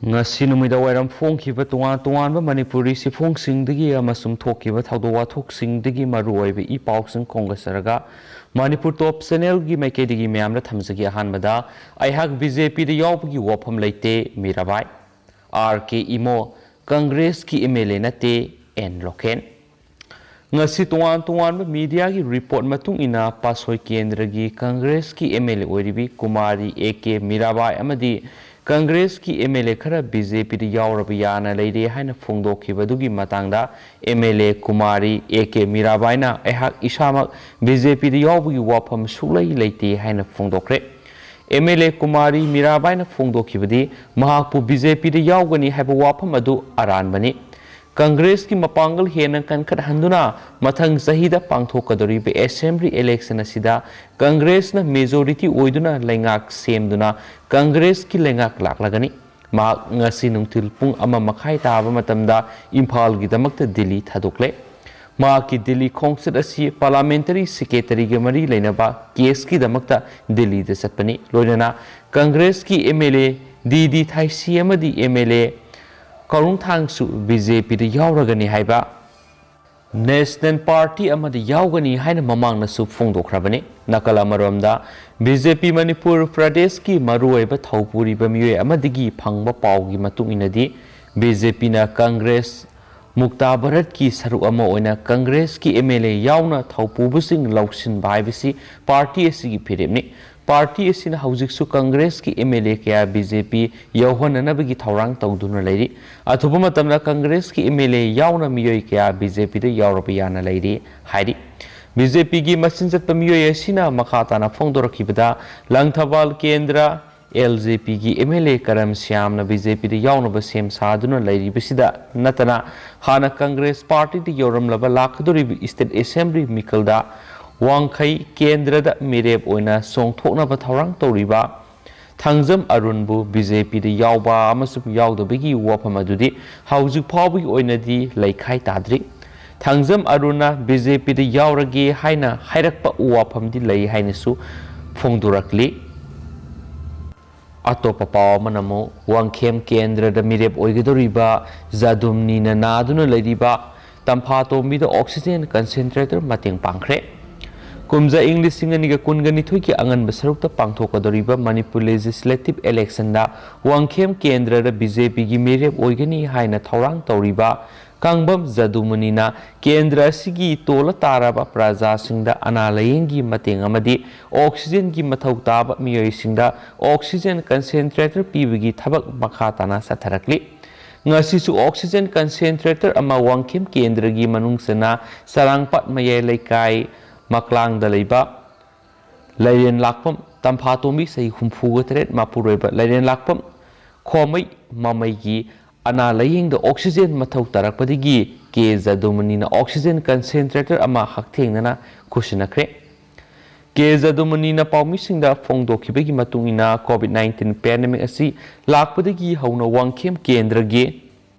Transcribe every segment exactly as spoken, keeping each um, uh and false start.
ꯉꯁꯤ ꯅꯨꯃꯤꯗꯥꯡꯋꯥꯏꯔꯝ ꯐꯣꯡꯈꯤꯕ ꯇꯣꯉꯥꯟ ꯇꯣꯉꯥꯟꯕ ꯃꯅꯤꯄꯨꯔꯤ ꯁꯤꯐꯣꯡꯁꯤꯡꯗꯒꯤ ꯑꯃꯁꯨꯡ ꯊꯣꯛꯈꯤꯕ ꯊꯧꯗꯣꯛ ꯋꯥꯊꯣꯛꯁꯤꯡꯗꯒꯤ ꯃꯔꯨꯑꯣꯏꯕ ꯏ ꯄꯥꯎꯁꯤꯡ ꯈꯣꯝꯒꯠꯆꯔꯒ, ꯃꯅꯤꯄꯨꯔ ꯇꯣꯞ ꯆꯦꯅꯦꯜꯒꯤ ꯃꯥꯏꯀꯩꯗꯒꯤ ꯃꯌꯥꯝꯗ ꯊꯝꯖꯒꯦ꯫ ꯑꯍꯥꯟꯕꯗ, ꯑꯩꯍꯥꯛ ꯕꯤ ꯖꯦ ꯄꯤꯗ ꯌꯥꯎꯕꯒꯤ ꯋꯥꯐꯝ ꯂꯩꯇꯦ, ꯃꯤꯔꯥꯕꯥꯏ꯫ ꯑꯥꯔ ꯀꯦ ꯏꯃꯣ, ꯀꯪꯒ꯭ꯔꯦꯁꯀꯤ ꯑꯦꯝ ꯑꯦꯜ ꯑꯦ ꯅꯠꯇꯦ, ꯑꯦꯟ ꯂꯣꯀꯦꯟ꯫ ꯉꯁꯤ ꯇꯣꯉꯥꯟ ꯇꯣꯉꯥꯟꯕ ꯃꯤꯗꯤꯌꯥꯒꯤ ꯔꯤꯄꯣꯔꯠ ꯃꯇꯨꯡ ꯏꯟꯅ, ꯄꯥꯠꯁꯣꯏ ꯀꯦꯟꯗ꯭ꯔꯒꯤ ꯀꯪꯒ꯭ꯔꯦꯁꯀꯤ ꯑꯦꯝ ꯑꯦꯜ ꯑꯦ ꯑꯣꯏꯔꯤꯕꯤ ꯀꯨꯃꯥꯔꯤ ꯑꯦ ꯀꯦ ꯃꯤꯔꯥꯕꯥꯏ ꯑꯃꯗꯤ ꯀꯪꯒ꯭ꯔꯦꯁꯀꯤ ꯑꯦꯝ ꯑꯦꯜ ꯑꯦ ꯈꯔ ꯕꯤ ꯖꯦ ꯄꯤꯗ ꯌꯥꯎꯔꯕ ꯌꯥꯅ ꯂꯩꯔꯦ ꯍꯥꯏꯅ ꯐꯣꯡꯗꯣꯛꯈꯤꯕꯗꯨꯒꯤ ꯃꯇꯥꯡꯗ M L A Kumari A ꯀꯦ ꯃꯤꯔꯥꯕꯥꯏꯅ, "ꯑꯩꯍꯥꯛ ꯏꯁꯥꯃꯛ ꯕꯤ ꯖꯦ ꯄꯤꯗ ꯌꯥꯎꯕꯒꯤ ꯋꯥꯐꯝ ꯁꯨꯛꯂꯩ ꯂꯩꯇꯦ" ꯍꯥꯏꯅ ꯐꯣꯡꯗꯣꯛꯈ꯭ꯔꯦ꯫ ꯑꯦꯝ ꯑꯦꯜ ꯑꯦ ꯀꯨꯃꯥꯔꯤ ꯃꯤꯔꯥꯕꯥꯏꯅ ꯐꯣꯡꯗꯣꯛꯈꯤꯕꯗꯤ, ꯃꯍꯥꯛꯄꯨ ꯕꯤ ꯖꯦ ꯄꯤꯗ ꯌꯥꯎꯒꯅꯤ ꯍꯥꯏꯕ ꯋꯥꯐꯝ ꯑꯗꯨ ꯑꯔꯥꯟꯕꯅꯤ꯫ ꯀꯪꯒ꯭ꯔꯦꯁꯀꯤ ꯃꯄꯥꯡꯒꯜ ꯍꯦꯟꯅ ꯀꯟꯈꯠꯍꯟꯗꯨꯅ, ꯃꯊꯪ ꯆꯍꯤꯗ ꯄꯥꯡꯊꯣꯛꯀꯗꯧꯔꯤꯕ ꯑꯦꯁꯦꯝꯕ꯭ꯂꯤ ꯏꯂꯦꯛꯁꯟ ꯑꯁꯤꯗ ꯀꯪꯒ꯭ꯔꯦꯁꯅ ꯃꯦꯖꯣꯔꯤꯇꯤ ꯑꯣꯏꯗꯨꯅ ꯂꯩꯉꯥꯛ ꯁꯦꯝꯗꯨꯅ ꯀꯪꯒ꯭ꯔꯦꯁꯀꯤ ꯂꯩꯉꯥꯛ ꯂꯥꯛꯂꯒꯅꯤ꯫ ꯃꯍꯥꯛ ꯉꯁꯤ ꯅꯨꯡꯊꯤꯜ ꯄꯨꯡ ꯑꯃ ꯃꯈꯥꯏ ꯇꯥꯕ ꯃꯇꯝꯗ ꯏꯝꯐꯥꯜꯒꯤꯗꯃꯛꯇ ꯗꯤꯜꯂꯤ ꯊꯥꯗꯣꯛꯂꯦ꯫ ꯃꯍꯥꯛꯀꯤ ꯗꯤꯜꯂꯤ ꯈꯣꯡꯆꯠ ꯑꯁꯤ ꯄꯥꯔꯂꯥꯃꯦꯟꯇꯔꯤ ꯁꯦꯀ꯭ꯔꯦꯇꯔꯤꯒ ꯃꯔꯤ ꯂꯩꯅꯕ ꯀꯦꯁꯀꯤꯗꯃꯛꯇ ꯗꯤꯜꯂꯤꯗ ꯆꯠꯄꯅꯤ꯫ ꯂꯣꯏꯅꯅ ꯀꯪꯒ꯭ꯔꯦꯁꯀꯤ ꯑꯦꯝ ꯑꯦꯜ ꯑꯦ ꯗꯤ ꯗꯤ ꯊꯥꯏꯁꯤ ꯑꯃꯗꯤ ꯑꯦꯝ ꯑꯦꯜ ꯑꯦ ꯀꯔꯨꯡꯊꯥꯡꯁꯨ ꯕꯤ ꯖꯦ ꯄꯤꯗ ꯌꯥꯎꯔꯒꯅꯤ ꯍꯥꯏꯕ ꯅꯦꯁꯅꯦꯜ ꯄꯥꯔꯇꯤ ꯑꯃꯗ ꯌꯥꯎꯒꯅꯤ ꯍꯥꯏꯅ ꯃꯃꯥꯡꯗꯁꯨ ꯐꯣꯡꯗꯣꯛꯈ꯭ꯔꯕꯅꯤ꯫ ꯅꯥꯀꯜ ꯑꯃꯔꯣꯝꯗ, ꯕꯤ ꯖꯦ ꯄꯤ ꯃꯅꯤꯄꯨꯔ ꯄ꯭ꯔꯗꯦꯁꯀꯤ ꯃꯔꯨꯑꯣꯏꯕ ꯊꯧꯄꯨꯔꯤꯕ ꯃꯤꯑꯣꯏ ꯑꯃꯗꯒꯤ ꯐꯪꯕ ꯄꯥꯎꯒꯤ ꯃꯇꯨꯡ ꯏꯟꯅꯗꯤ, ꯕꯤ ꯖꯦ ꯄꯤꯅ ꯀꯪꯒ꯭ꯔꯦꯁ ꯃꯨꯛꯇꯥ ꯚꯥꯔꯠꯀꯤ ꯁꯔꯨꯛ ꯑꯃ ꯑꯣꯏꯅ ꯀꯪꯒ꯭ꯔꯦꯁꯀꯤ ꯑꯦꯝ ꯑꯦꯜ ꯑꯦ ꯌꯥꯎꯅ ꯊꯧꯄꯨꯕꯁꯤꯡ ꯂꯧꯁꯤꯟꯕ ꯍꯥꯏꯕꯁꯤ ꯄꯥꯔꯇꯤ ꯑꯁꯤꯒꯤ ꯐꯤꯔꯦꯞꯅꯤ꯫ ꯄꯥꯔꯇꯤ ꯑꯁꯤꯅ ꯍꯧꯖꯤꯛꯁꯨ ꯀꯪꯒ꯭ꯔꯦꯁꯀꯤ ꯑꯦꯝ ꯑꯦꯜ ꯑꯦ ꯀꯌꯥ ꯕꯤ ꯖꯦ ꯄꯤ ꯌꯧꯍꯟꯅꯅꯕꯒꯤ ꯊꯧꯔꯥꯡ ꯇꯧꯗꯨꯅ ꯂꯩꯔꯤ꯫ ꯑꯊꯨꯕ ꯃꯇꯝꯗ ꯀꯪꯒ꯭ꯔꯦꯁꯀꯤ ꯑꯦꯝ ꯑꯦꯜ ꯑꯦ ꯌꯥꯎꯅ ꯃꯤꯑꯣꯏ ꯀꯌꯥ ꯕꯤ ꯖꯦ ꯄꯤꯗ ꯌꯥꯎꯔꯕ ꯌꯥꯅ ꯂꯩꯔꯤ ꯍꯥꯏꯔꯤ꯫ ꯕꯤ ꯖꯦ ꯄꯤꯒꯤ ꯃꯆꯤꯟ ꯆꯠꯄ ꯃꯤꯑꯣꯏ ꯑꯁꯤꯅ ꯃꯈꯥ ꯇꯥꯅ ꯐꯣꯡꯗꯣꯔꯛꯈꯤꯕꯗ, ꯂꯪꯊꯕꯥꯜ ꯀꯦꯟꯗ꯭ꯔ ꯑꯦꯜ ꯖꯦ ꯄꯤꯒꯤ ꯑꯦꯝ ꯑꯦꯜ ꯑꯦ ꯀꯔꯝ ꯁ꯭ꯌꯥꯝꯅ ꯕꯤ ꯖꯦ ꯄꯤꯗ ꯌꯥꯎꯅꯕ ꯁꯦꯝ ꯁꯥꯗꯨꯅ ꯂꯩꯔꯤꯕꯁꯤꯗ ꯅꯠꯇꯅ, ꯍꯥꯟꯅ ꯀꯪꯒ꯭ꯔꯦꯁ ꯄꯥꯔꯇꯤꯗ ꯌꯧꯔꯝꯂꯕ ꯂꯥꯛꯀꯗꯧꯔꯤꯕ ꯏꯁꯇꯦꯠ ꯑꯦꯁꯦꯝꯕ꯭ꯂꯤ ꯃꯤꯈꯜꯗ ꯋꯥꯡꯈꯩ ꯀꯦꯟꯗ꯭ꯔꯗ ꯃꯤꯔꯦꯞ ꯑꯣꯏꯅ ꯆꯣꯡꯊꯣꯛꯅꯕ ꯊꯧꯔꯥꯡ ꯇꯧꯔꯤꯕ ꯊꯥꯡꯖꯝ ꯑꯔꯨꯟꯕꯨ ꯕꯤ ꯖꯦ ꯄꯤꯗ ꯌꯥꯎꯕ ꯑꯃꯁꯨꯡ ꯌꯥꯎꯗꯕꯒꯤ ꯋꯥꯐꯝ ꯑꯗꯨꯗꯤ ꯍꯧꯖꯤꯛ ꯐꯥꯎꯕꯒꯤ ꯑꯣꯏꯅꯗꯤ ꯂꯩꯈꯥꯏ ꯇꯥꯗ꯭ꯔꯤ꯫ ꯊꯥꯡꯖꯝ ꯑꯔꯨꯟꯅ ꯕꯤ ꯖꯦ ꯄꯤꯗ ꯌꯥꯎꯔꯒꯦ ꯍꯥꯏꯅ ꯍꯥꯏꯔꯛꯄ ꯋꯥꯐꯝꯗꯤ ꯂꯩ ꯍꯥꯏꯅꯁꯨ ꯐꯣꯡꯗꯣꯔꯛꯂꯤ꯫ ꯑꯇꯣꯞꯄ ꯄꯥꯎ ꯑꯃꯅ ꯑꯃꯨꯛ ꯋꯥꯡꯈꯦꯝ ꯀꯦꯟꯗ꯭ꯔꯗ ꯃꯤꯔꯦꯞ ꯑꯣꯏꯒꯗꯧꯔꯤꯕ ꯖꯥꯗꯨꯝꯅꯤꯅ ꯅꯥꯗꯨꯅ ꯂꯩꯔꯤꯕ ꯇꯝꯐꯥ ꯇꯣꯝꯕꯤꯗ oxygen concentrator ꯃꯇꯦꯡ ꯄꯥꯡꯈ꯭ꯔꯦ꯫ ꯀꯨꯝꯖꯥ ꯏꯪ ꯂꯤꯁꯤꯡ ꯑꯅꯤꯒ ꯀꯨꯟꯒ ꯅꯤꯊꯣꯏꯒꯤ ꯑꯉꯟꯕ ꯁꯔꯨꯛꯇ ꯄꯥꯡꯊꯣꯛꯀꯗꯧꯔꯤꯕ ꯃꯅꯤꯄꯨꯔ legislative electionꯗ ꯋꯥꯡꯈꯦꯝ ꯀꯦꯟꯗ꯭ꯔꯗ BJPꯒꯤ ꯃꯤꯔꯦꯞ ꯑꯣꯏꯒꯅꯤ ꯍꯥꯏꯅ ꯊꯧꯔꯥꯡ ꯇꯧꯔꯤꯕ ꯀꯥꯡꯕꯝ ꯖꯗꯨꯃꯅꯤꯅ ꯀꯦꯟꯗ꯭ꯔ ꯑꯁꯤꯒꯤ ꯇꯣꯜꯂ ꯇꯥꯔꯕ ꯄ꯭ꯔꯖꯥꯁꯤꯡꯗ ꯑꯅꯥ ꯂꯥꯌꯦꯡꯒꯤ ꯃꯇꯦꯡ ꯑꯃꯗꯤ oxygenꯒꯤ ꯃꯊꯧ ꯇꯥꯕ ꯃꯤꯑꯣꯏꯁꯤꯡꯗ oxygen concentrator ꯄꯤꯕꯒꯤ ꯊꯕꯛ ꯃꯈꯥ ꯇꯥꯅ ꯆꯠꯊꯔꯛꯂꯤ꯫ ꯉꯁꯤꯁꯨ oxygen concentrator ꯑꯃ ꯋꯥꯡꯈꯦꯝ ꯀꯦꯟꯗ꯭ꯔꯒꯤ ꯃꯅꯨꯡ ꯆꯟꯅ ꯆꯔꯥꯡꯄꯥꯠ ꯃꯌꯥꯏ ꯂꯩꯀꯥꯏ ꯃꯀ꯭ꯂꯥꯡꯗ ꯂꯩꯕ ꯂꯩꯔꯦꯟ ꯂꯥꯛꯄꯝ ꯇꯝꯐꯥꯇꯣꯝꯕꯤ ꯆꯍꯤ ꯍꯨꯝꯐꯨꯒ ꯇꯔꯦꯠ ꯃꯄꯨꯔꯣꯏꯕ ꯂꯩꯔꯦꯟ ꯂꯥꯛꯄꯝ ꯈꯣꯃꯩ ꯃꯃꯩꯒꯤ ꯑꯅꯥ ꯂꯥꯌꯦꯡꯗ oxygen ꯃꯊꯧ ꯇꯥꯔꯛꯄꯗꯒꯤ ꯀꯦ ꯖꯗꯨꯃꯅꯤꯅ oxygen concentrator ꯑꯃ ꯍꯛꯊꯦꯡꯅꯅ ꯈꯨꯠꯁꯤꯟꯅꯈ꯭ꯔꯦ꯫ ꯀꯦ ꯖꯗꯨꯃꯅꯤꯅ ꯄꯥꯎꯃꯤꯁꯤꯡꯗ ꯐꯣꯡꯗꯣꯛꯈꯤꯕꯒꯤ ꯃꯇꯨꯡ ꯏꯟꯅ, COVID nineteen pandemic ꯑꯁꯤ ꯂꯥꯛꯄꯗꯒꯤ ꯍꯧꯅ ꯋꯥꯡꯈꯦꯝ ꯀꯦꯟꯗ꯭ꯔꯒꯤ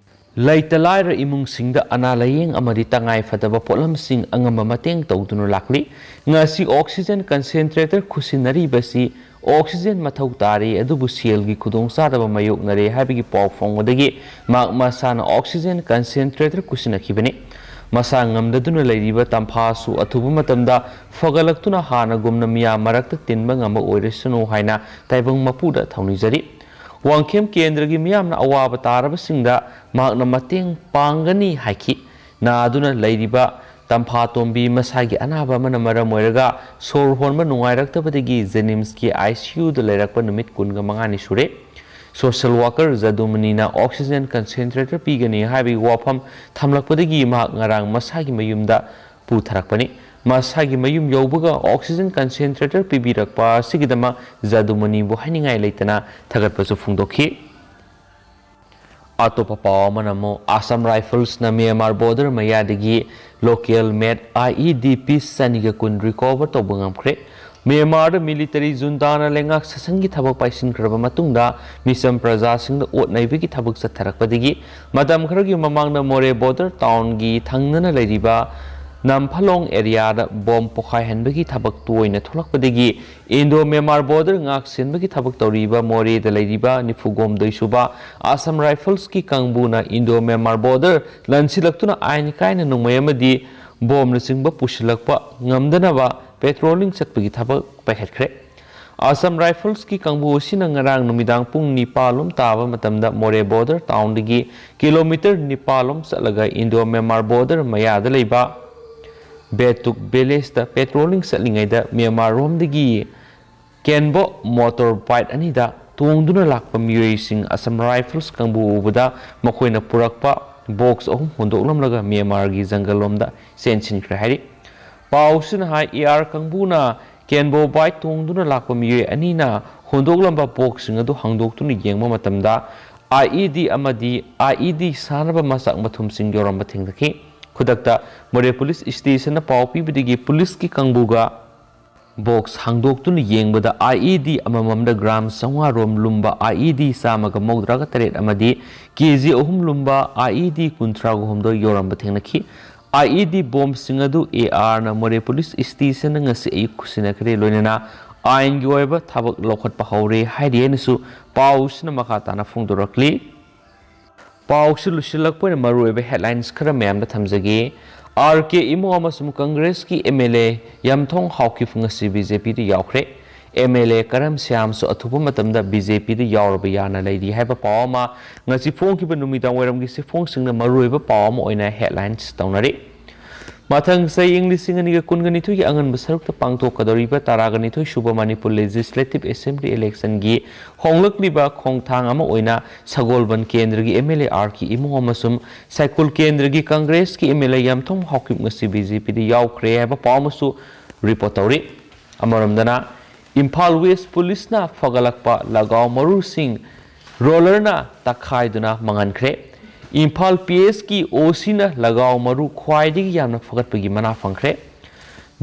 ꯂꯩꯇ ꯂꯥꯏꯔ ꯏꯃꯨꯡꯁꯤꯡꯗ ꯑꯅꯥ ꯂꯥꯌꯦꯡ ꯑꯃꯗꯤ ꯇꯉꯥꯏ ꯐꯗꯕ ꯄꯣꯠꯂꯝꯁꯤꯡ ꯑꯉꯝꯕ ꯃꯇꯦꯡ ꯇꯧꯗꯨꯅ ꯂꯥꯛꯂꯤ꯫ ꯉꯁꯤ oxygen concentrator ꯈꯨꯠꯁꯤꯟꯅꯔꯤꯕꯁꯤ oxygen ꯃꯊꯧ ꯇꯥꯔꯤ, ꯑꯗꯨꯕꯨ ꯁꯦꯜꯒꯤ ꯈꯨꯗꯣꯡꯆꯥꯗꯕ ꯃꯥꯌꯣꯛꯅꯔꯦ ꯍꯥꯏꯕꯒꯤ ꯄꯥꯎ ꯐꯪꯕꯗꯒꯤ ꯃꯍꯥꯛ ꯃꯁꯥꯅ oxygen concentrator ꯈꯨꯠꯁꯤꯟꯅꯈꯤꯕꯅꯤ꯫ ꯃꯁꯥ ꯉꯝꯗꯗꯨꯅ ꯂꯩꯔꯤꯕ ꯇꯝꯐꯥꯁꯨ ꯑꯊꯨꯕ ꯃꯇꯝꯗ ꯐꯒꯠꯂꯛꯇꯨꯅ ꯍꯥꯟꯅꯒꯨꯝꯅ ꯃꯤꯌꯥꯝ ꯃꯔꯛꯇ ꯇꯤꯟꯕ ꯉꯝꯕ ꯑꯣꯏꯔꯁꯅꯨ ꯍꯥꯏꯅ ꯇꯥꯏꯕꯪ ꯃꯄꯨꯗ ꯊꯧꯅꯤꯖꯔꯤ꯫ ꯋꯥꯡꯈꯦꯝ ꯀꯦꯟꯗ꯭ꯔꯒꯤ ꯃꯤꯌꯥꯝꯅ ꯑꯋꯥꯕ ꯇꯥꯔꯕꯁꯤꯡꯗ ꯃꯍꯥꯛꯅ ꯃꯇꯦꯡ ꯄꯥꯡꯒꯅꯤ ꯍꯥꯏꯈꯤ꯫ ꯅꯥꯗꯨꯅ ꯂꯩꯔꯤꯕ ꯇꯝꯐꯥꯇꯣꯝꯕꯤ ꯃꯁꯥꯒꯤ ꯑꯅꯥꯕ ꯑꯃꯅ ꯃꯔꯝ ꯑꯣꯏꯔꯒ ꯁꯣꯔ ꯍꯣꯟꯕ ꯅꯨꯡꯉꯥꯏꯔꯛꯇꯕꯗꯒꯤ JNIMSꯀꯤ ICUꯗ ꯂꯩꯔꯛꯄ ꯅꯨꯃꯤꯠ ꯀꯨꯟꯒ ꯃꯉꯥꯅꯤ ꯁꯨꯔꯦ꯫ Social worker ꯖꯗꯨꯃꯅꯤꯅ oxygen concentrator ꯄꯤꯒꯅꯤ ꯍꯥꯏꯕꯒꯤ ꯋꯥꯐꯝ ꯊꯝꯂꯛꯄꯗꯒꯤ ꯃꯍꯥꯛ ꯉꯔꯥꯡ ꯃꯁꯥꯒꯤ ꯃꯌꯨꯝꯗ ꯄꯨꯊꯔꯛꯄꯅꯤ꯫ ꯃꯁꯥꯒꯤ ꯃꯌꯨꯝ ꯌꯧꯕꯒ oxygen concentrator ꯄꯤꯕꯤꯔꯛꯄ ꯑꯁꯤꯒꯤꯗꯃꯛ ꯖꯗꯨꯃꯅꯤꯕꯨ ꯍꯥꯏꯅꯤꯡꯉꯥꯏ ꯂꯩꯇꯅ ꯊꯥꯒꯠꯄꯁꯨ ꯐꯣꯡꯗꯣꯛꯈꯤ꯫ ꯑꯇꯣꯞꯄ ꯄꯥꯎ ꯑꯃꯅ ꯑꯃꯨꯛ Assam Riflesꯅ ꯃ꯭ꯌꯥꯟꯃꯥꯔ border ꯃꯌꯥꯗꯒꯤ local made IED piece ꯆꯅꯤꯒ ꯀꯨꯟ recover ꯇꯧꯕ ꯉꯝꯈ꯭ꯔꯦ꯫ ꯃ꯭ꯌꯥꯟꯃꯥꯔꯗ military juntana ꯂꯩꯉꯥꯛ ꯁꯥꯁꯟꯒꯤ ꯊꯕꯛ ꯄꯥꯏꯁꯤꯟꯈ꯭ꯔꯕ ꯃꯇꯨꯡꯗ ꯃꯤꯆꯝ ꯄ꯭ꯔꯖꯥꯁꯤꯡꯗ ꯑꯣꯠ ꯅꯩꯕꯒꯤ ꯊꯕꯛ ꯆꯠꯊꯔꯛꯄꯗꯒꯤ ꯃꯇꯝ ꯈꯔꯒꯤ ꯃꯃꯥꯡꯗ ꯃꯣꯔꯦ border townꯒꯤ ꯊꯪꯅꯅ ꯂꯩꯔꯤꯕ ꯅꯝꯐꯂꯣꯡ ꯑꯦꯔꯤꯌꯥꯗ ꯕꯣꯝ ꯄꯣꯈꯥꯏꯍꯟꯕꯒꯤ ꯊꯕꯛ ꯇꯣꯏꯅ ꯊꯣꯛꯂꯛꯄꯗꯒꯤ ꯏꯟꯗꯣ ꯃ꯭ꯌꯥꯟꯃꯥꯔ ꯕꯣꯔꯗꯔ ꯉꯥꯛ ꯁꯦꯟꯕꯒꯤ ꯊꯕꯛ ꯇꯧꯔꯤꯕ ꯃꯣꯔꯦꯗ ꯂꯩꯔꯤꯕ ꯅꯤꯐꯨ ꯍꯨꯝꯗꯣꯏ ꯁꯨꯕ ꯑꯁꯥꯝ ꯔꯥꯏꯐꯜꯁꯀꯤ ꯀꯥꯡꯕꯨꯅ ꯏꯟꯗꯣ ꯃ꯭ꯌꯥꯟꯃꯥꯔ ꯕꯣꯔꯗꯔ ꯂꯟꯁꯤꯜꯂꯛꯇꯨꯅ ꯑꯥꯏꯟ ꯀꯥꯏꯅ ꯅꯣꯡꯃꯩ ꯑꯃꯗꯤ ꯕꯣꯝꯅꯆꯤꯡꯕ ꯄꯨꯁꯤꯜꯂꯛꯄ ꯉꯝꯗꯅꯕ ꯄꯦꯇ꯭ꯔꯣꯂꯤꯡ ꯆꯠꯄꯒꯤ ꯊꯕꯛ ꯄꯥꯏꯈꯠꯈ꯭ꯔꯦ꯫ ꯑꯁꯥꯝ ꯔꯥꯏꯐꯜꯁꯀꯤ ꯀꯥꯡꯕꯨ ꯑꯁꯤꯅ ꯉꯔꯥꯡ ꯅꯨꯃꯤꯗꯥꯡ ꯄꯨꯡ ꯅꯤꯄꯥꯜ ꯂꯣꯝ ꯇꯥꯕ ꯃꯇꯝꯗ ꯃꯣꯔꯦ ꯕꯣꯔꯗꯔ ꯇꯥꯎꯟꯗꯒꯤ ꯀꯤꯂꯣꯃꯤꯇꯔ ꯅꯤꯄꯥꯜ ꯂꯣꯝ ꯆꯠꯂꯒ ꯏꯟꯗꯣ ꯃ꯭ꯌꯥꯟꯃꯥꯔ ꯕꯣꯔꯗꯔ ꯃꯌꯥꯗ ꯂꯩꯕ ꯕꯦꯇꯨꯛ ꯚꯤꯂꯦꯖꯇ ꯄꯦꯇ꯭ꯔꯣꯂꯤꯡ ꯆꯠꯂꯤꯉꯩꯗ ꯃ꯭ꯌꯥꯟꯃꯥꯔ ꯔꯣꯝꯗꯒꯤ ꯀꯦꯟꯕꯣ ꯃꯣꯇꯣꯔ ꯕꯥꯏꯛ ꯑꯅꯤꯗ ꯇꯣꯡꯗꯨꯅ ꯂꯥꯛꯄ ꯃꯤꯑꯣꯏꯁꯤꯡ ꯑꯁꯥꯝ ꯔꯥꯏꯐꯜꯁ ꯀꯥꯡꯕꯨ ꯎꯕꯗ ꯃꯈꯣꯏꯅ ꯄꯨꯔꯛꯄ ꯕꯣꯛꯁ ꯑꯍꯨꯝ ꯍꯨꯟꯗꯣꯛꯂꯝꯂꯒ ꯃ꯭ꯌꯥꯟꯃꯥꯔꯒꯤ ꯖꯪꯒꯜ ꯂꯣꯝꯗ ꯆꯦꯟꯁꯤꯟꯈ꯭ꯔꯦ ꯍꯥꯏꯔꯤ꯫ ꯄꯥꯎꯁꯤꯅ ꯍꯥꯏ, ꯑꯦ ꯑꯥꯔ ꯀꯥꯡꯕꯨꯅ ꯀꯦꯟꯕꯣ ꯕꯥꯏꯛ ꯇꯣꯡꯗꯨꯅ ꯂꯥꯛꯄ ꯃꯤꯑꯣꯏ ꯑꯅꯤꯅ ꯍꯨꯟꯗꯣꯛꯂꯝꯕ ꯕꯣꯛꯁꯁꯤꯡ ꯑꯗꯨ ꯍꯥꯡꯗꯣꯛꯇꯨꯅ ꯌꯦꯡꯕ ꯃꯇꯝꯗ ꯑꯥꯏ ꯏ ꯗꯤ ꯑꯃꯗꯤ ꯑꯥꯏ ꯏ ꯗꯤ ꯁꯥꯟꯅꯕ ꯃꯆꯥꯛ ꯃꯊꯨꯝꯁꯤꯡ ꯌꯥꯎꯔꯝꯕ ꯊꯦꯡꯅꯈꯤ꯫ ꯈꯨꯗꯛꯇ ꯃꯣꯔꯦ ꯄꯨꯂꯤꯁ ꯁ꯭ꯇꯦꯁꯟꯅ ꯄꯥꯎ ꯄꯤꯕꯗꯒꯤ ꯄꯨꯂꯤꯁꯀꯤ ꯀꯥꯡꯕꯨꯒ ꯕꯣꯛꯁ ꯍꯥꯡꯗꯣꯛꯇꯨꯅ ꯌꯦꯡꯕꯗ ꯑꯥꯏ ꯏ ꯗꯤ ꯑꯃꯃꯝꯗ ꯒ꯭ꯔꯥꯝ ꯆꯥꯝꯃꯉꯥ ꯔꯣꯝ ꯂꯨꯝꯕ ꯑꯥꯏ ꯏ ꯗꯤ ꯆꯥꯝꯃꯒ ꯃꯧꯗ꯭ꯔꯥꯒ ꯇꯔꯦꯠ ꯑꯃꯗꯤ ꯀꯦ ꯖꯤ ꯑꯍꯨꯝ ꯂꯨꯝꯕ ꯑꯥꯏ ꯏ ꯗꯤ ꯀꯨꯟꯊ꯭ꯔꯥꯒ ꯍꯨꯝꯗꯣꯏ ꯌꯥꯎꯔꯝꯕ ꯊꯦꯡꯅꯈꯤ꯫ ꯑꯥꯏ ꯏ ꯗꯤ ꯕꯣꯝꯁꯤꯡ ꯑꯗꯨ ꯑꯦ ꯑꯥꯔꯅ ꯃꯣꯔꯦ ꯄꯨꯂꯤꯁ ꯁ꯭ꯇꯦꯁꯟꯗ ꯉꯁꯤ ꯑꯌꯨꯛ ꯈꯨꯠꯁꯤꯟꯅꯈ꯭ꯔꯦ, ꯂꯣꯏꯅꯅ ꯑꯥꯏꯟꯒꯤ ꯑꯣꯏꯕ ꯊꯕꯛ ꯂꯧꯈꯠꯄ ꯍꯧꯔꯦ ꯍꯥꯏꯔꯤ ꯍꯥꯏꯅꯁꯨ ꯄꯥꯎꯁꯤꯅ ꯃꯈꯥ ꯇꯥꯅ ꯐꯣꯡꯗꯣꯔꯛꯂꯤ꯫ ꯄꯥꯎꯁꯤ ꯂꯣꯏꯁꯤꯜꯂꯛꯄ ꯑꯣꯏꯅ ꯃꯔꯨꯑꯣꯏꯕ ꯍꯦꯗꯂꯥꯏꯟꯁ ꯈꯔ ꯃꯌꯥꯝꯗ ꯊꯝꯖꯒꯦ꯫ ꯑꯥꯔ ꯀꯦ ꯏꯃꯣ ꯑꯃꯁꯨꯡ ꯀꯪꯒ꯭ꯔꯦꯁꯀꯤ ꯑꯦꯝ ꯑꯦꯜ ꯑꯦ ꯌꯥꯝꯊꯣꯡ ꯍꯥꯎꯀꯤꯞ ꯉꯁꯤ ꯕꯤ ꯖꯦ ꯄꯤꯗ ꯌꯥꯎꯈ꯭ꯔꯦ꯫ ꯑꯦꯝ ꯑꯦꯜ ꯑꯦ ꯀꯔꯝ ꯁ꯭ꯌꯥꯝꯁꯨ ꯑꯊꯨꯕ ꯃꯇꯝꯗ ꯕꯤ ꯖꯦ ꯄꯤꯗ ꯌꯥꯎꯔꯕ ꯌꯥꯅ ꯂꯩꯔꯤ ꯍꯥꯏꯕ ꯄꯥꯎ ꯑꯃ ꯉꯁꯤ ꯐꯣꯡꯈꯤꯕ ꯅꯨꯃꯤꯗꯥꯡ ꯋꯥꯏꯔꯝꯒꯤ ꯆꯦꯐꯣꯡꯁꯤꯡꯅ ꯃꯔꯨꯑꯣꯏꯕ ꯄꯥꯎ ꯑꯃ ꯑꯣꯏꯅ ꯍꯦꯗꯂꯥꯏꯟꯁ ꯇꯧꯅꯔꯤ꯫ ꯃꯊꯪ ꯆꯍꯤ ꯏꯪ ꯂꯤꯁꯤꯡ ꯑꯅꯤꯒ ꯀꯨꯟꯒ ꯅꯤꯊꯣꯏꯒꯤ ꯑꯉꯟꯕ ꯁꯔꯨꯛꯇ ꯄꯥꯡꯊꯣꯛꯀꯗꯧꯔꯤꯕ ꯇꯔꯥꯒ ꯅꯤꯊꯣꯏ ꯁꯨꯕ ꯃꯅꯤꯄꯨꯔ ꯂꯦꯖꯤꯁꯂꯦꯇꯤꯚ ꯑꯦꯁꯦꯝꯕ꯭ꯂꯤ ꯏꯂꯦꯛꯁꯟꯒꯤ ꯍꯣꯡꯂꯛꯂꯤꯕ ꯈꯣꯡꯊꯥꯡ ꯑꯃ ꯑꯣꯏꯅ ꯁꯒꯣꯜꯕꯟ ꯀꯦꯟꯗ꯭ꯔꯒꯤ M L A R K Imo ꯑꯃꯁꯨꯡ ꯁꯥꯏꯀꯨꯜ ꯀꯦꯟꯗ꯭ꯔꯒꯤ ꯀꯪꯒ꯭ꯔꯦꯁꯀꯤ ꯑꯦꯝ ꯑꯦꯜ ꯑꯦ ꯌꯥꯝꯊꯣꯡ ꯍꯥꯎꯀꯤꯞ ꯉꯁꯤ ꯕꯤ ꯖꯦ ꯄꯤꯗ ꯌꯥꯎꯈ꯭ꯔꯦ ꯍꯥꯏꯕ ꯄꯥꯎ ꯑꯃꯁꯨ ꯔꯤꯄꯣꯔꯠ ꯇꯧꯔꯤ꯫ ꯑꯃꯔꯣꯝꯗꯅ, ꯏꯝꯐꯥꯜ ꯋꯦꯁ ꯄꯨꯂꯤꯁꯅ ꯐꯒꯠꯂꯛꯄ ꯂꯒꯥꯎ ꯃꯔꯨꯁꯤꯡ ꯔꯣꯂꯔꯅ ꯇꯛꯈꯥꯏꯗꯨꯅ ꯃꯥꯡꯍꯟꯈ꯭ꯔꯦ꯫ ꯏꯝꯐꯥꯜ ꯄꯤ ꯑꯦꯁꯀꯤ ꯑꯣ ꯁꯤꯅ ꯂꯒꯥꯎ ꯃꯔꯨ ꯈ꯭ꯋꯥꯏꯗꯒꯤ ꯌꯥꯝꯅ ꯐꯒꯠꯄꯒꯤ ꯃꯅꯥ ꯐꯪꯈ꯭ꯔꯦ꯫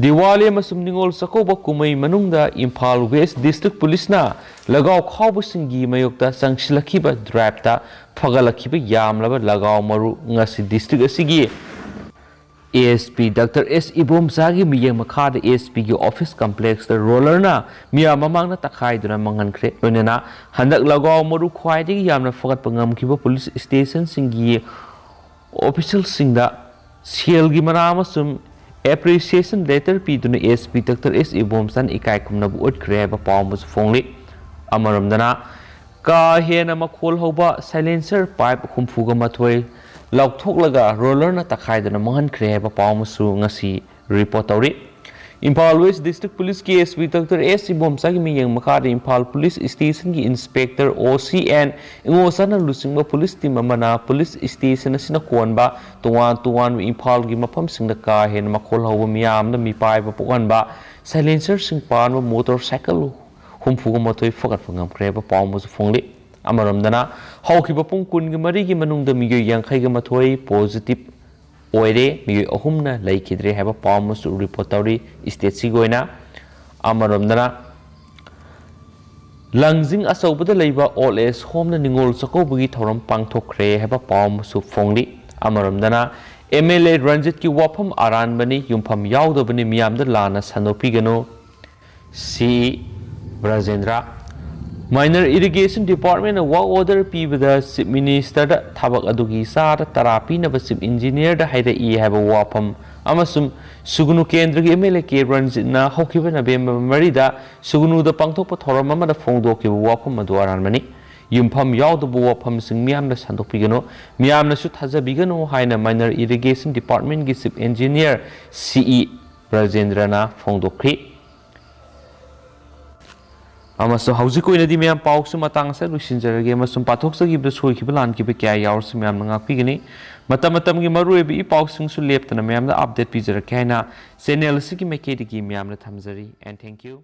ꯗꯤꯋꯥꯂꯤ ꯑꯃꯁꯨꯡ ꯅꯤꯉꯣꯜ ꯆꯥꯛꯀꯧꯕ ꯀꯨꯝꯍꯩ ꯃꯅꯨꯡꯗ ꯏꯝꯐꯥꯜ ꯋꯦꯁ ꯗꯤꯁꯇ꯭ꯔꯤꯛ ꯄꯨꯂꯤꯁꯅ ꯂꯒꯥꯎ ꯈꯥꯎꯕꯁꯤꯡꯒꯤ ꯃꯥꯌꯣꯛꯇ ꯆꯪꯁꯤꯜꯂꯛꯈꯤꯕ ꯗ꯭ꯔꯥꯏꯚꯇ ꯐꯒꯠꯂꯛꯈꯤꯕ ꯌꯥꯝꯂꯕ ꯂꯒꯥꯎ ꯃꯔꯨ ꯉꯁꯤ ꯗꯤꯁꯇ꯭ꯔꯤꯛ ꯑꯁꯤꯒꯤ ꯑꯦ ꯑꯦꯁ ꯄꯤ ꯗꯥꯛꯇꯔ ꯑꯦꯁ ꯏꯕꯣꯝꯆꯥꯒꯤ ꯃꯤꯠꯌꯦꯡ ꯃꯈꯥꯗ ꯑꯦ ꯑꯦꯁ ꯄꯤꯒꯤ ꯑꯣꯐꯤꯁ ꯀꯝꯄ꯭ꯂꯦꯛꯁꯇ ꯔꯣꯂꯔꯅ ꯃꯤꯌꯥꯝ ꯃꯃꯥꯡꯗ ꯇꯛꯈꯥꯏꯗꯨꯅ ꯃꯥꯡꯍꯟꯈ꯭ꯔꯦ꯫ ꯂꯣꯏꯅꯅ ꯍꯟꯗꯛ ꯂꯒꯥꯎ ꯃꯔꯨ ꯈ꯭ꯋꯥꯏꯗꯒꯤ ꯌꯥꯝꯅ ꯐꯒꯠꯄ ꯉꯝꯈꯤꯕ ꯄꯨꯂꯤꯁ ꯁ꯭ꯇꯦꯁꯟꯁꯤꯡꯒꯤ ꯑꯣꯐꯤꯁꯤꯌꯦꯜꯁꯤꯡꯗ ꯁꯦꯜꯒꯤ ꯃꯅꯥ ꯑꯃꯁꯨꯡ ꯑꯦꯄ꯭ꯔꯤꯁꯤꯌꯦꯁꯟ ꯂꯦꯇꯔ ꯄꯤꯗꯨꯅ ꯑꯦꯁ ꯄꯤ ꯗꯥꯛꯇꯔ ꯑꯦꯁ ꯏꯕꯣꯝꯆꯥꯅ ꯏꯀꯥꯏ ꯈꯨꯝꯅꯕ ꯎꯠꯈ꯭ꯔꯦ ꯍꯥꯏꯕ ꯄꯥꯎ ꯑꯃꯁꯨ ꯐꯣꯡꯂꯤ꯫ ꯑꯃꯔꯣꯝꯗꯅ, ꯀꯥ ꯍꯦꯟꯅ ꯃꯈꯣꯜ ꯍꯧꯕ ꯁꯥꯏꯂꯦꯟꯁꯔ ꯄꯥꯏꯞ ꯍꯨꯝꯐꯨꯒ ꯃꯥꯊꯣꯏ ꯂꯧꯊꯣꯛꯂꯒ ꯔꯣꯂꯔꯅ ꯇꯛꯈꯥꯏꯗꯨꯅ ꯃꯥꯡꯍꯟꯈ꯭ꯔꯦ ꯍꯥꯏꯕ ꯄꯥꯎ ꯑꯃꯁꯨ ꯉꯁꯤ ꯔꯤꯄꯣꯔꯠ ꯇꯧꯔꯤ꯫ ꯏꯝꯐꯥꯜ ꯋꯦꯁ ꯗꯤꯁꯇ꯭ꯔꯤꯛ ꯄꯨꯂꯤꯁꯀꯤ ꯑꯦꯁ ꯄꯤ ꯗꯥꯛꯇꯔ ꯑꯦꯁ ꯏꯕꯣꯝꯆꯥꯒꯤ ꯃꯤꯠꯌꯦꯡ ꯃꯈꯥꯗ ꯏꯝꯐꯥꯜ ꯄꯨꯂꯤꯁ ꯁ꯭ꯇꯦꯁꯟꯒꯤ ꯏꯟꯁꯄꯦꯛꯇꯔ ꯑꯣ ꯁꯤ ꯑꯦꯟ ꯏꯉꯣꯆꯥꯅ ꯂꯨꯆꯤꯡꯕ ꯄꯨꯂꯤꯁ ꯇꯤꯝ ꯑꯃꯅ ꯄꯨꯂꯤꯁ ꯁ꯭ꯇꯦꯁꯟ ꯑꯁꯤꯅ ꯀꯣꯟꯕ ꯇꯣꯉꯥꯟ ꯇꯣꯉꯥꯟꯕ ꯏꯝꯐꯥꯜꯒꯤ ꯃꯐꯝꯁꯤꯡꯗ ꯀꯥ ꯍꯦꯟꯅ ꯃꯈꯣꯜ ꯍꯧꯕ ꯃꯤꯌꯥꯝꯗ ꯃꯤꯄꯥꯏꯕ ꯄꯣꯛꯍꯟꯕ ꯁꯥꯏꯂꯦꯟꯁꯔꯁꯤꯡ ꯄꯥꯟꯕ ꯃꯣꯇꯣꯔ ꯁꯥꯏꯀꯜ ꯍꯨꯝꯐꯨꯒ ꯃꯥꯊꯣꯏ ꯐꯒꯠꯄ ꯉꯝꯈ꯭ꯔꯦ ꯍꯥꯏꯕ ꯄꯥꯎ ꯑꯃꯁꯨ ꯐꯣꯡꯂꯤ꯫ ꯑꯃꯔꯣꯝꯗꯅ, ꯍꯧꯈꯤꯕ ꯄꯨꯡ ꯀꯨꯟꯒ ꯃꯔꯤꯒꯤ ꯃꯅꯨꯡꯗ ꯃꯤꯑꯣꯏ ꯌꯥꯡꯈꯩꯒ ꯃꯥꯊꯣꯏ ꯄꯣꯖꯤꯇꯤꯚ ꯑꯣꯏꯔꯦ, ꯃꯤꯑꯣꯏ ꯑꯍꯨꯝꯅ ꯂꯩꯈꯤꯗ꯭ꯔꯦ ꯍꯥꯏꯕ ꯄꯥꯎ ꯑꯃꯁꯨ ꯔꯤꯄꯣꯔꯠ ꯇꯧꯔꯤ ꯁ꯭ꯇꯦꯠꯁꯤꯒꯤ ꯑꯣꯏꯅ꯫ ꯑꯃꯔꯣꯝꯗꯅ, ꯂꯪꯖꯤꯡ ꯑꯆꯧꯕꯗ ꯂꯩꯕ ꯑꯣꯜ ꯑꯦꯖ ꯍꯣꯝꯅ ꯅꯤꯉꯣꯜ ꯆꯥꯛꯀꯧꯕꯒꯤ ꯊꯧꯔꯝ ꯄꯥꯡꯊꯣꯛꯈ꯭ꯔꯦ ꯍꯥꯏꯕ ꯄꯥꯎ ꯑꯃꯁꯨ ꯐꯣꯡꯂꯤ꯫ ꯑꯃꯔꯣꯝꯗꯅ, ꯑꯦꯝ ꯑꯦꯜ ꯑꯦ ꯔꯟꯖꯤꯠꯀꯤ ꯋꯥꯐꯝ ꯑꯔꯥꯟꯕꯅꯤ, ꯌꯨꯝꯐꯝ ꯌꯥꯎꯗꯕꯅꯤ, ꯃꯤꯌꯥꯝꯗ ꯂꯥꯟꯅ ꯁꯟꯗꯣꯛꯄꯤꯒꯅꯨ꯫ ꯁꯤ ꯕ꯭ꯔꯖꯦꯟꯗ꯭ꯔ꯫ ꯃꯥꯏꯅꯔ ꯏꯔꯤꯒꯦꯁꯟ ꯗꯤꯄꯥꯔꯠꯃꯦꯟꯅ ꯋꯥꯔꯛ ꯑꯣꯔꯗꯔ ꯄꯤꯕꯗ ꯆꯤꯐ ꯃꯤꯅꯤꯁꯇꯔꯗ ꯊꯕꯛ ꯑꯗꯨꯒꯤ ꯆꯥꯗ ꯇꯔꯥ ꯄꯤꯅꯕ ꯆꯤꯐ ꯏꯟꯖꯤꯅꯤꯌꯔꯗ ꯍꯥꯏꯔꯛꯏ ꯍꯥꯏꯕ ꯋꯥꯐꯝ ꯑꯃꯁꯨꯡ ꯁꯨꯒꯅꯨ ꯀꯦꯟꯗ꯭ꯔꯒꯤ ꯑꯦꯝ ꯑꯦꯜ ꯑꯦ ꯀꯦ ꯔꯟꯖꯤꯠꯅ ꯍꯧꯈꯤꯕ ꯅꯕꯦꯝꯕꯔ ꯃꯔꯤꯗ ꯁꯨꯒꯅꯨꯗ ꯄꯥꯡꯊꯣꯛꯄ ꯊꯧꯔꯝ ꯑꯃꯗ ꯐꯣꯡꯗꯣꯛꯈꯤꯕ ꯋꯥꯐꯝ ꯑꯗꯨ ꯑꯔꯥꯟꯕꯅꯤ꯫ ꯌꯨꯝꯐꯝ ꯌꯥꯎꯗꯕ ꯋꯥꯐꯝꯁꯤꯡ ꯃꯤꯌꯥꯝꯗ ꯁꯟꯗꯣꯛꯄꯤꯒꯅꯨ, ꯃꯤꯌꯥꯝꯅꯁꯨ ꯊꯥꯖꯕꯤꯒꯅꯨ ꯍꯥꯏꯅ ꯃꯥꯏꯅꯔ ꯏꯔꯤꯒꯦꯁꯟ ꯗꯤꯄꯥꯔꯠꯃꯦꯟꯒꯤ ꯆꯤꯐ ꯏꯟꯖꯤꯅꯤꯌꯔ ꯁꯤ ꯏ ꯕ꯭ꯔꯖꯦꯟꯗ꯭ꯔꯅ ꯐꯣꯡꯗꯣꯛꯈ꯭ꯔꯤ꯫ ꯑꯃꯁꯨꯡ ꯍꯧꯖꯤꯛ ꯑꯣꯏꯅꯗꯤ ꯃꯌꯥꯝ ꯄꯥꯎꯁꯨ ꯃꯇꯥꯡ ꯑꯁꯤꯗ ꯂꯣꯏꯁꯤꯟꯖꯔꯒꯦ ꯑꯃꯁꯨꯡ ꯄꯥꯊꯣꯛꯆꯈꯤꯕꯗ ꯁꯣꯏꯈꯤꯕ ꯂꯥꯟꯈꯤꯕ ꯀꯌꯥ ꯌꯥꯎꯔꯁꯨ ꯃꯌꯥꯝꯅ ꯉꯥꯛꯄꯤꯒꯅꯤ꯫ ꯃꯇꯝ ꯃꯇꯝꯒꯤ ꯃꯔꯨꯑꯣꯏꯕ ꯏ ꯄꯥꯎꯁꯤꯡꯁꯨ ꯂꯦꯞꯇꯅ ꯃꯌꯥꯝꯗ ꯑꯞꯗꯦꯠ ꯄꯤꯖꯔꯛꯀꯦ ꯍꯥꯏꯅ ꯆꯦꯅꯦꯜ ꯑꯁꯤꯒꯤ ꯃꯥꯏꯀꯩꯗꯒꯤ ꯃꯌꯥꯝꯅ ꯊꯝꯖꯔꯤ꯫ And thank you.